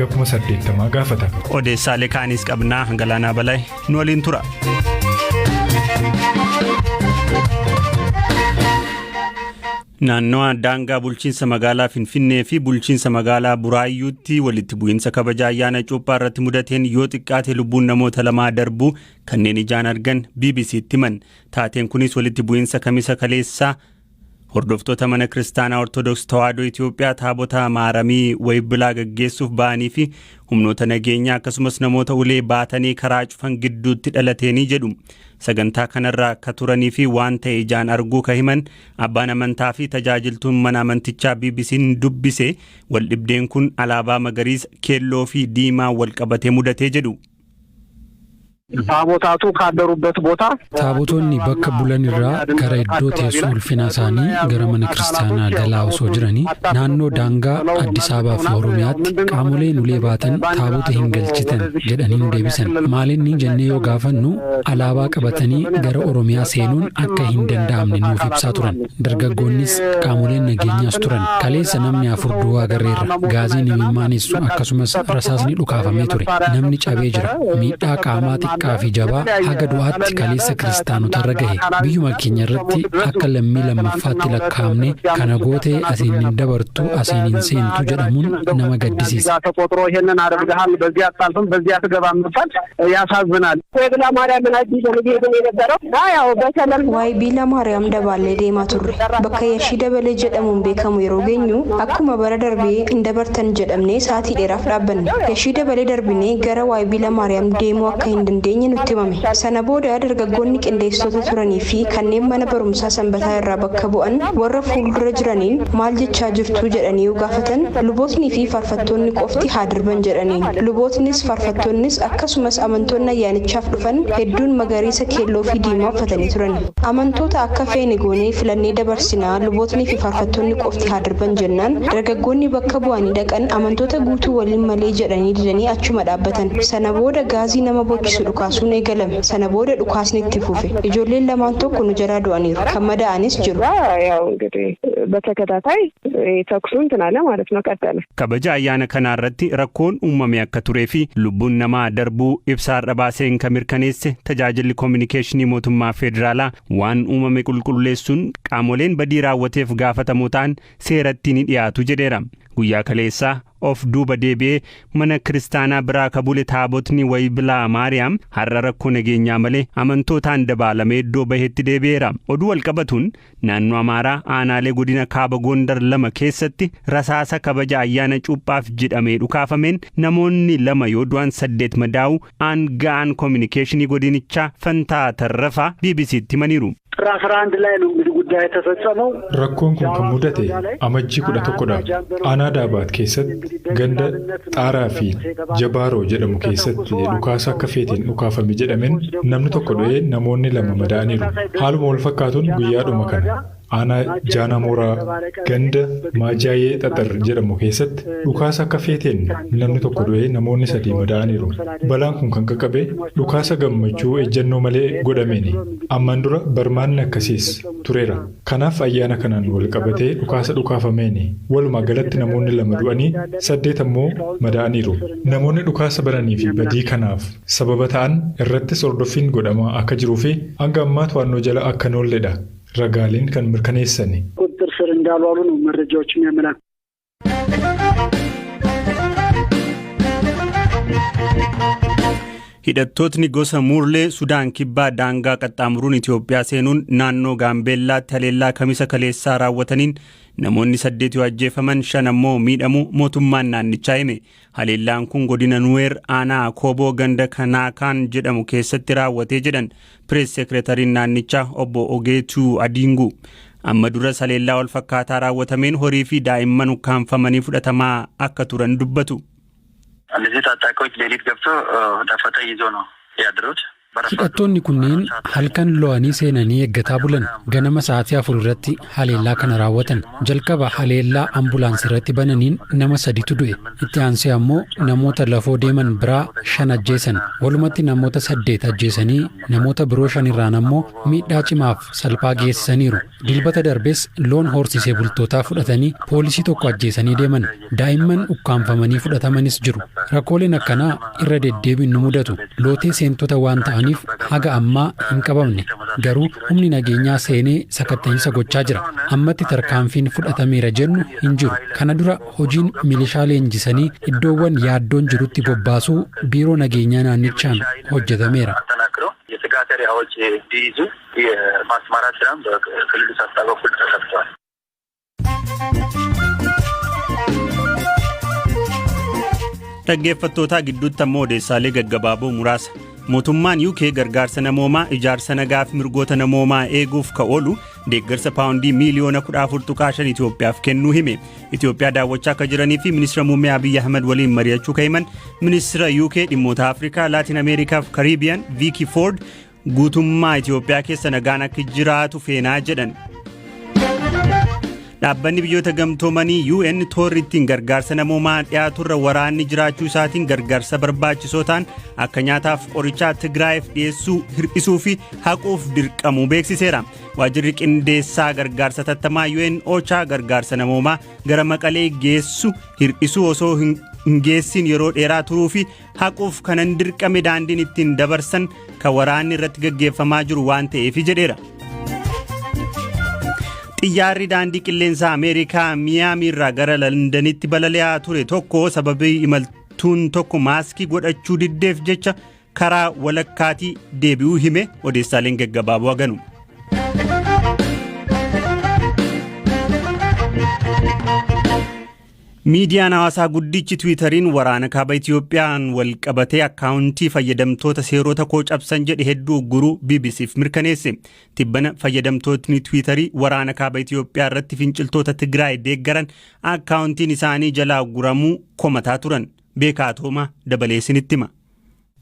hanga 80,000 gaafata. Odeessaalee kaanis qabnaa, Galaanaa Balaa nu waliin tura. Naannoo daangaa bulchiinsa magaalaa Finfinnee fi bulchiinsa magaalaa Buraayyuutti walitti bu'iinsa kabaja ayyaana cuuphaa irratti mudateen yoo xiqqaate lubbuun namoota lamaa darbuu kanneen ijaan argan BBC'tti himan. Taateen kunis walitti bu'iinsa Kamisa kaleessaa hordoftoota mana kiristaanaa Ortodoks Tawaahidoo Itoophiyaa taabota Maaramii Wayibilaa gaggeessuuf ba'anii fi humnoota nageenyaa akkasumas namoota ulee baatanii karaa cufan gidduutti dhalateenii jedhu. Sagantaa kanarra akka turanii fi waan ta'e ijaan arguu ka himan abbaan amantaa fi tajaajiltuun mana amantichaa BBC'n dubbise, waldhibdeen kun alaabaa magariisa, keelloo fi diimaa wal qabatee mudatee jedhu. ታቦታቱ ካደሩበት ቦታ Taabotonni bakka bulan irraa gara iddoo teessoo ulfinaa isaanii gara mana kiristaanaa galaa osoo jiranii naannoo daangaa Addis Ababaa fi Oromiyaatti qaamoleen ulee baatan taabota hin galchitan jedhanii nu deebisan. Maalinni jennee yoo gaafannu alaabaa qabatanii gara Oromiyaa seenuun akka hin danda'amne nuuf ibsaa turan. Dargaggoonnis qaamoleen nageenyaas turan. Kaleessa namni afur du'uu agarreerra. Gaaziin imimmaanessu akkasumas rasaasni dhukaafamee ture. Namni cabee jira. Miidhaa qaamaa xiqqaa fi jabaa haga du'aatti kaleessa kiristaanotarra gahe. Biyyuma keenya irratti akka lammii lammaffaatti lakkaa'amne kana gootee asiin hin dabartu, asiin hin seentu jedhamuun nama gaddisiisa. ተቆጥሮ ይሄንን አድርገሃል፣ በዚህ አታልፍም፣ በዚህ አትገባም መባል ያሳዝናል። ወይብላ ማርያምን ይዘን እየሄድን የነበረው እና ያው በሰላም Waayibiila Maariyaam dabaallee deemaa turre. Bakka Yashii Dabalee jedhamuun beekamu yeroo geenyu akkuma bara darbee hin dabartan jedhamnee sa'aatii dheeraaf dhaabbanne. Yashii Dabalee darbinee gara Waayibiila Maariyaam deemuu akka hin dandeenye nutti himame. Sana booda dargaggoonni qindeessitoota turanii fi kanneen mana barumsaa sanbataa irraa bakka bu'an warra fuuldura jiraniin maal jechaa jirtu jedhanii yoo gaafatan, lubootni fi faarfattoonni qofti haa darban jedhaniin. Lubootnis, faarfattoonnis akkasumas amantoonni ayyaanichaaf dhufan hedduun magariisa, keelloo fi diimaa uffatanii turan. Amantoota akka feene goonee filannee dabarsinaa, lubootni fi faarfattoonni qofti haa darban jennaan, dargaggoonni bakka bu'anii dhaqan amantoota guutuu waliin malee jedhanii didanii achuma dhaabbatan. Sana booda gaazii nama bochisu dhukaasuun eegalame. Sana booda dhukaasni itti fufe. Ijoolleen lamaan tokko nu jalaa du'aniiru. Kan madaa'anis jiru. ያው እንግዲህ በተከታታይ ተኩሱ እንትን አለ ማለት ነው፣ ቀጠለ። Kabaja ayyaana kanaa irratti rakkoon uumame akka turee fi lubbuun namaa darbuu ibsaarra baaseen kan mirkaneesse tajaajilli koominikeeshinii mootummaa federaalaa, waan uumame qulqulleessuun qaamoleen badii raawwateef gaafatamoo ta'an seeratti ni dhiyaatu jedheera. Guyyaa kaleessaa of duuba deebi'ee mana kiristaanaa biraa ka bule taabotni Wayibilaa Maariyaam har'a rakkoo nageenyaa malee amantootaan dabaalamee iddoo bahetti deebi'eera. Oduu walqabatuun naannoo Amaaraa aanaalee godina Kaaba Gondar lama keessatti rasaasa kabaja ayyaana cuuphaaf jedhamee dhukaafameen namoonni lama yoo du'an saddeet madaa'u aanga'aan koominikeeshinii godinichaa Fantaa Tarrafaa BBC'tti himaniiru. ጥር 11 ላይ ነው እንግዲህ ጉዳይ የተፈጸመው። Rakkoon kun kan mudate Amajjii 11dha. Aanaa Daabaat keessatti ganda Xaaraa fi Jabaaroo jedhamu keessatti dhukaasa akka feeteen dhukaafame jedhameen namni tokko du'ee namoonni lama madaa'aniiru. Haaluma wal fakkaatuun guyyaadhuma kana aanaa Jaanamooraa ganda Maajaayee Xaxar jedhamu keessatti dhukaasa akka feeteen namni tokko du'ee namoonni sadii madaa'aniiru. Balaan kun kan qaqqabe dhukaasa gammachuu ejjennoo malee godhameeni. Ammaan dura barmaanni akkasiis tureera. Kanaaf ayyaana kanaan wal qabatee dhukaasa dhukaafameeni. Walumaa galatti namoonni lama du'anii saddeet ammoo madaa'aniiru. Namoonni dhukaasa bananii fi badii kanaaf sababa ta'an irrattis hordoffiin godhamaa akka jiruu fi hanga ammaa to'annoo jala akka hin oolledha ragaaleen kan mirkaneessani. ቁጥጥር ስር እንዳልዋሉ ነው መረጃዎች የሚያመላክቱት። Hidhattootni gosa Muurlee Sudaan Kibbaa daangaa qaxxaamuruun Itoophiyaa seenuun naannoo Gaambeellaatti haleellaa Kamisa kaleessaa raawwataniin namoonni saddeet yoo ajjeefaman shan ammoo miidhamuu mootummaan naannichaa hime. Haleellaan kun godina Nuweer aanaa Kooboo ganda Kanaakaan jedhamu keessatti raawwatee jedhan pirees seekretariin naannichaa obbo Ogeetuu Adiingu. Amma duras haleellaa wal fakkaataa raawwatameen horii fi daa'imman ukkaanfamanii fudhatamaa akka turan dubbatu. እነዚህ ታጣቂዎች ሌሊት ገብቶ ደፈጣ ይዞ ነው ያድሩት። Hidhattoonni kunneen halkan lo'anii seenanii eeggataa bulan. Ganama sa'aatii 4 irratti haleellaa kana raawwatan. Jalqaba haleellaa ambulaansii irratti bananiin nama saditu du'e. Itti aansee ammoo namoota lafoo deeman biraa shan ajjeesan. Walumatti namoota saddeet ajjeesanii namoota biroo shan irraan ammoo miidhaa cimaaf salphaa geessisaniiru. Dilbata darbes loon horsiisee bultootaa fudhatanii poolisii tokko ajjeesanii deeman. Daa'imman ukkaamfamanii fudhatamanis jiru. Rakkooleen akkanaa irra deddeebiin nu mudatu. Lootee seentota waan ta'aniif haga ammaa hin qabamne. Garuu humni nageenyaa seenee sakatta'iinsa gochaa jira. Ammatti tarkaanfiin fudhatameera jennu hin jiru. Kana dura hojiin milishaa leenjisanii iddoowwan yaaddoon jirutti bobbaasuu biiroo nageenyaa naannichaan hojjetameera. የስጋት area ዎች እንዲይዙ የማስማራት ስራም በክልሉ ጸጥታ በኩል ተሰርቷል። Dhaggeeffattootaa, gidduutti ammoo odeessaalee gaggabaaboo muraasa. Mootummaan UK gargaarsa namoomaa, ijaarsa nagaa fi mirgoota namoomaa eeguuf ka oolu deeggarsa paawundii miiliyoona 14.5 Itoophiyaaf kennuu hime. Itoophiyaa daawwachaa akka jiranii fi ministeera muummee Abiyyi Ahmed waliin mari'achuu ka himan ministeera UK dhimmoota Afrikaa, Laatiin Ameerikaa fi Kariibiyaan Viiki Ford, guutummaa Itoophiyaa keessa nagaan akka jiraatu feenaa jedhan. Dhaabbanni Biyyoota Gamtoomanii UN toorri ittiin gargaarsa namoomaa dhiyaaturra waraanni jiraachuu isaatiin gargaarsa barbaachisoo ta'an akka nyaataaf qorichaa Tigraayiif dhiyeessuu hir'isuu fi haquuf dirqamuu beeksiseera. Waajjirri qindeessaa gargaarsa tattamaa UN OCHA gargaarsa namoomaa gara Maqalee geessu hir'isuu, osoo hin geessin yeroo dheeraa turuu fi haquuf kanan dirqame daandiin ittiin dabarsan kan waraanni irratti gaggeeffamaa jiru waan ta'eef jedheera. Xiyyaarri daandii qilleensaa Ameerikaa Miyaamii irraa gara Londanitti balali'aa ture tokko sababii imaltuun tokko maaskii godhachuu diddeef jecha karaa walakkaatii deebi'uu hime. Odeessaaleen gaggabaaboo haganu. Miidiyaan hawaasaa guddichi Tiwiitariin waraana kaaba Itiyoophiyaan wal qabatee akkaawuntii fayyadamtoota seerota koo cabsan jedhe hedduu ugguruu BBCf mirkaneesse. Tibbana fayyadamtootni Tiwiitarii waraana kaaba Itiyoophiyaa irratti finciltoota Tigraay deeggaran akkaawuntiin isaanii jalaa ugguramuu komataa turan. Beekaa Toomaa dabalee isinitti hima.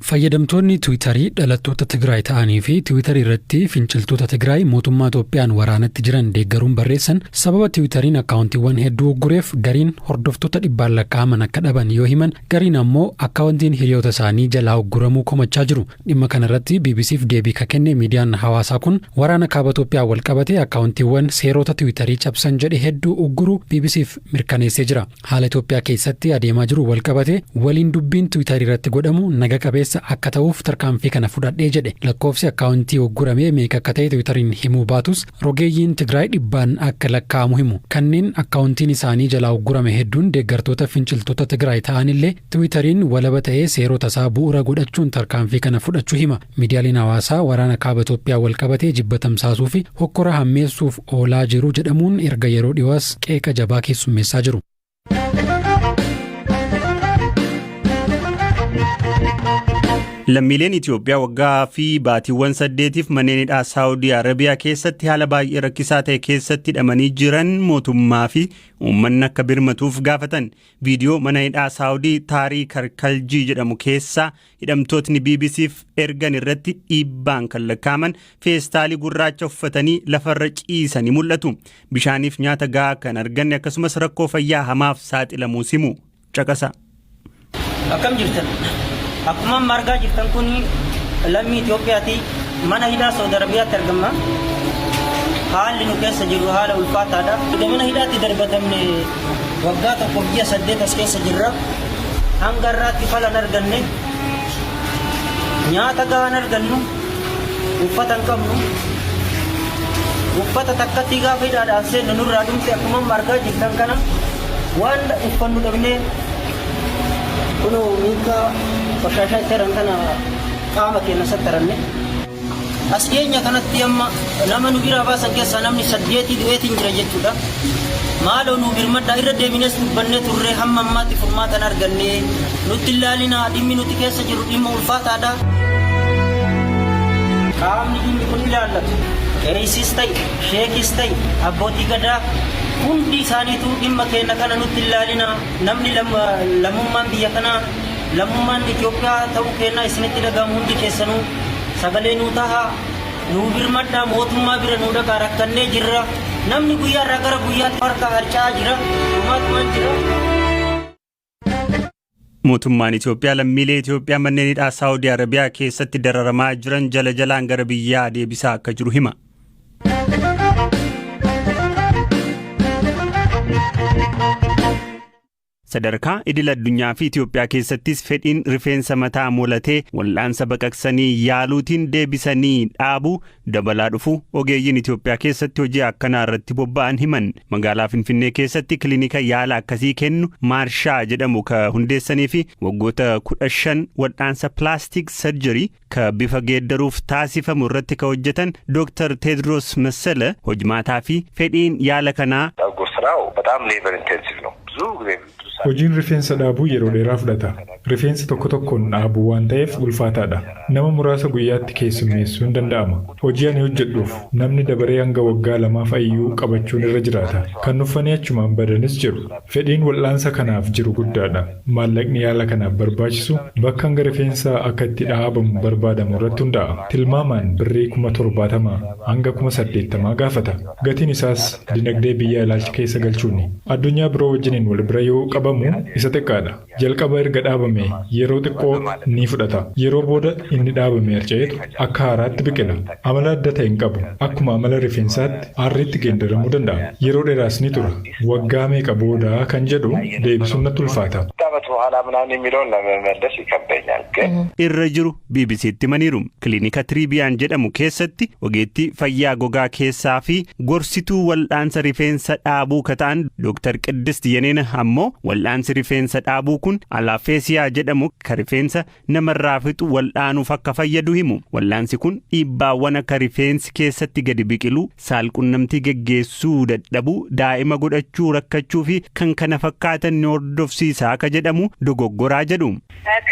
Fayyadamtoonni Tiwiitarii dhalattoota Tigraay ta'anii fi Tiwiitarii irratti finciltoota Tigraay mootummaa Itoophiyaan waraanatti jiran deeggaruun barreessan sababa Tiwiitariin akkaawuntiiwwan hedduu uggureef gariin hordoftoota dhibbaan lakkaa'aman akka dhaban yoo himan, gariin ammoo akkaawuntiin hiriyoota isaanii jalaa ugguramuu komachaa jiru. Dhimma kanarratti BBCf deebii ka kenne miidiyaan hawaasaa kun waraana kaaba Itoophiyaa wal qabatee akkaawuntiiwwan seerota Tiwiitarii cabsan jedhe hedduu ugguruu BBCf mirkaneessee jira. Haala Itoophiyaa keessatti adeemaa jiru wal qabatee waliin dubbiin Tiwiitarii irratti godhamu naga qabeessa akka ta'uuf tarkaanfii kana fudhadhee jedhe. Lakkoofsi akkaawuntii ugguramee meeqa akka ta'e Tiwiitariin himuu baatus, rogeeyyiin Tigraay dhibbaan akka lakkaa'amu himu. Kanneen akkaawuntiin isaanii jalaa uggurame hedduun deeggartoota finciltoota Tigraay ta'anillee, Tiwiitariin walaba ta'ee seerota isaa bu'uura godhachuun tarkaanfii kana fudhachuu hima. Miidiyaaleen hawaasaa waraana kaaba Itoophiyaa wal qabatee jibba tamsaasuu fi hokkora hammeessuuf oolaa jiru jedhamuun erga yeroo dhiyoos qeeqa jabaa keessummeessaa jiru. Lammiileen Itoophiyaa waggaa fi baatiiwwan 8f manneen hidhaa Saawudii Arabiyaa keessatti haala baay'ee rakkisaa ta'e keessatti hidhamanii jiran mootummaa fi uummanni akka birmatuuf gaafatan. Viidiyoo mana hidhaa Saawudii Taarii Karkaljii jedhamu keessaa hidhamtootni BBCf ergan irratti dhiibbaan kan lakkaa'aman feestaalii gurraacha uffatanii lafarra ciisanii mul'atu. Bishaaniif nyaata gahaa kan arganne akkasumas rakkoo fayyaa hamaaf saaxilamuu himu. Caqasa. Akkam jirtan? Akkuma amma argaa jirtan kun lammii Itoophiyaati. Mana hidhaa Saudi Arabiyaatti argama. Haalli nu keessa jiru haala ulfaataadha. Erga mana hidhaatti darbatamne waggaa 1f ji'a 8 as keessa jirra. Hanga har'aatti fala hin arganne. Nyaata gahaa hin argannu. Uffata hin qabnu. Uffata takkatti gaafa hidhaadhaan seennu nurraa dhumte. Akkuma amma argaa jirtan kana waan uffannu dhabnee kunoo miinkaa qoshaashaa itti haran kana qaama keenya sattaranne. As dhiyeenya kanatti amma nama nu biraa baasan keessaa namni saddeetii du'eetiin jira jechuudha. Maaloo nu birmadhaa, irra deebines dubbannee turre, hamma ammaatti furmaata hin arganne. Nutti hin laalinaa, dhimmi nuti keessa jirru dhimma ulfaataadha. Qaamni dhimmi kun ilaallatu qeeysiis ta'e, sheekis ta'e, abbootii gadaa, hundi isaaniitu dhimma keenya kana nutti hin laalinaa. Namni lammummaan biyya kanaa, lammummaan Itoophiyaa ta'uu keenyaa isinitti dhagahamu hundi keessanuu Sagalee nuu tahaa, nuu birmadhaa, mootummaa bira nuu dhaqaa, rakkannee jirra. Namni guyyaarraa gara guyyaatti harka harca'aa jira. Dhumaatumaan jira. Mootummaan Itoophiyaa lammiilee Itoophiyaa manneen hidhaa Saawudii Arabiyaa keessatti dararamaa jiran jala jalaan gara biyyaa deebisaa akka jiru hima. Sadarkaa idil addunyaa fi Itoophiyaa keessattis fedhiin rifeensa mataa molatee wal'aansa baqaqsanii yaaluutiin deebisanii dhaabuu dabalaa dhufu ogeeyyiin Itoophiyaa keessatti hojii akkanaa irratti bobba'an himan. Magaalaa Finfinnee keessatti kilinika yaala akkasii kennu Maarshaa jedhamu ka hundeessanii fi waggoota 15 wal'aansa plastic surgery ka bifa geeddaruuf taasifamu irratti ka hojjetan Dr. Teedros Massala hojmaataa fi fedhiin yaala kanaa ስራው በጣም labor intensive ነው። ብዙ ጊዜ Hojiin rifeensa dhaabuu yeroo dheeraa fudhata. Rifeensa tokko tokkoon dhaabuu waan ta'eef ulfaataadha. Nama muraasa guyyaatti keessummeessuun danda'ama. Hojii ani hojjedhuuf namni dabaree hanga waggaa 2 fa'iyyuu qabachuun irra jiraata. Kan nuffanii achumaan badanis jiru. Fedhiin wal'aansa kanaaf jiru guddaadha. Maallaqni yaala kanaaf barbaachisu bakka hanga rifeensa akka itti dhaabamu barbaadamu irratti hundaa'a. Tilmaamaan birrii 70,000 hanga 80,000 gaafata. Gatiin isaas dinagdee biyyaa ilaalcha keessa galchuuni. Addunyaa biroo wajjiniin wal bira yoo qabamu isa xiqqaadha. Jalqaba erga dhaabame yeroo xiqqoo ni fudhata. Yeroo booda inni dhaabame harca'eetu akka haaraatti biqila. Amala adda ta'e hin qabu. Akkuma amala rifeensaatti aarriitti geeddaramuu danda'a. Yeroo dheeraas ni tura. Waggaa meeqa booda kan jedhu deebisuun natti ulfaata. ዓመት በኋላ ምናምን የሚለውን ለመመለስ ይከብደኛል ግን irra jiru BBCtti himaniiru. Kilinika Tiriibiyaan jedhamu keessatti ogeettii fayyaa gogaa keessaa fi gorsituu wal'aansa rifeensa dhaabuu ka ta'an Dr. Qiddist Yeneena ammoo wal'aansi rifeensa dhaabuu kun alopecia jedhamu ka rifeensa namarraa fixu wal'aanuuf akka fayyadu himu. Wal'aansi kun dhiibbaawwan akka rifeensi keessatti gadi biqiluu, saalqunnamtii geggeessuu dadhabuu, daa'ima godhachuu rakkachuu fi kan kana fakkaatan ni hordofsiisa akka jedhamu dogoggoraa jedhu.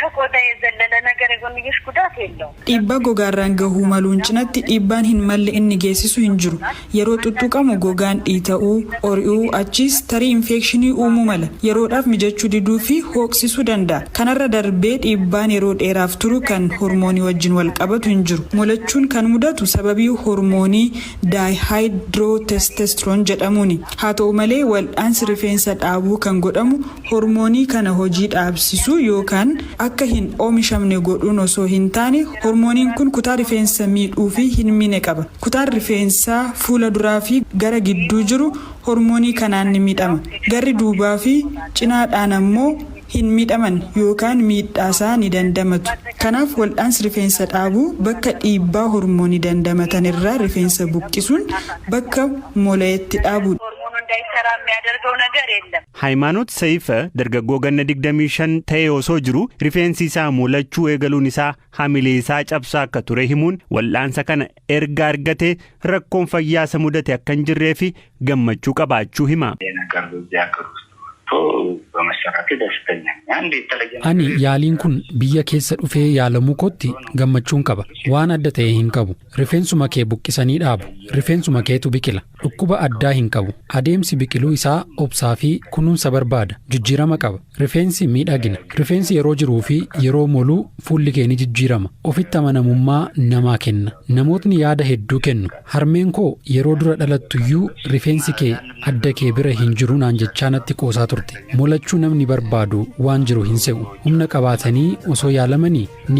ከቆዳ የዘለለ ነገር የጎንዮሽ ጉዳት የለውም። Dhiibbaa gogaarraan gahuu maluun cinatti dhiibbaan hin malle inni geessisu hin jiru. Yeroo tuttuqamu gogaan dhiita'uu, ori'uu, achiis tarii infekshinii uumuu mala. Yeroodhaaf mijachuu diduu fi hooqsisuu danda'a. Kanarra darbee dhiibbaan yeroo dheeraaf turu kan hormoonii wajjin wal qabatu hin jiru. Molachuun kan mudatu sababii hormoonii dihydrotestosterone jedhamuuni. Haa ta'u malee, wal'aansi rifeensa dhaabuu kan godhamu hormoonii kana hojii dhaabsisuu yookaan akka hin oomishamne godhuun osoo hin taane, hormooniin kun kutaa rifeensa miidhuu fi hin miine qaba. Kutaan rifeensaa fuula duraa fi gara gidduu jiru hormoonii kanaan ni miidhama. Garri duubaa fi cinaadhaan ammoo hin miidhaman yookaan miidhaasaa ni dandamatu. Kanaaf wal'aansi rifeensa dhaabuu bakka dhiibbaa hormoonii dandamatan irraa rifeensa buqqisuun bakka mola'etti dhaabuudha. እንዳይሰራ የሚያደርገው ነገር የለም። Hayimaanoot Sayifa dargaggoo ganna 25 ta'e osoo jiru rifeensi isaa molachuu eegaluun isaa hamilee isaa cabsaa akka ture himuun, wal'aansa kana erga argatee rakkoon fayyaa isa mudate akka hin jirree fi gammachuu qabaachuu hima. ነገር በዚህ ሀገር ውስጥ መጥቶ በመሰራቱ ደስተኛ ነኝ። አንድ የተለየ Ani yaaliin kun biyya keessa dhufee yaalamuu kootti gammachuun qaba. Waan adda ta'e hin qabu. Rifeensuma kee buqqisanii dhaabu. Rifeensuma keetu biqila. Dhukkuba addaa hin qabu. Adeemsi biqiluu isaa obsaa fi kunuunsa barbaada. Jijjiirama qaba. Rifeensi miidhagina. Rifeensi yeroo jiruu fi yeroo moluu fuulli kee ni jijjiirama. Ofitti amanamummaa namaa kenna. Namootni yaada hedduu kennu. Harmeen koo yeroo dura dhalattuyyuu rifeensi kee adda kee bira hin jiru naan jechaa natti qoosaa turte. Molachuu namni barbaadu waan jiru hin se'u. Humna qabaatanii osoo yaalamanii ni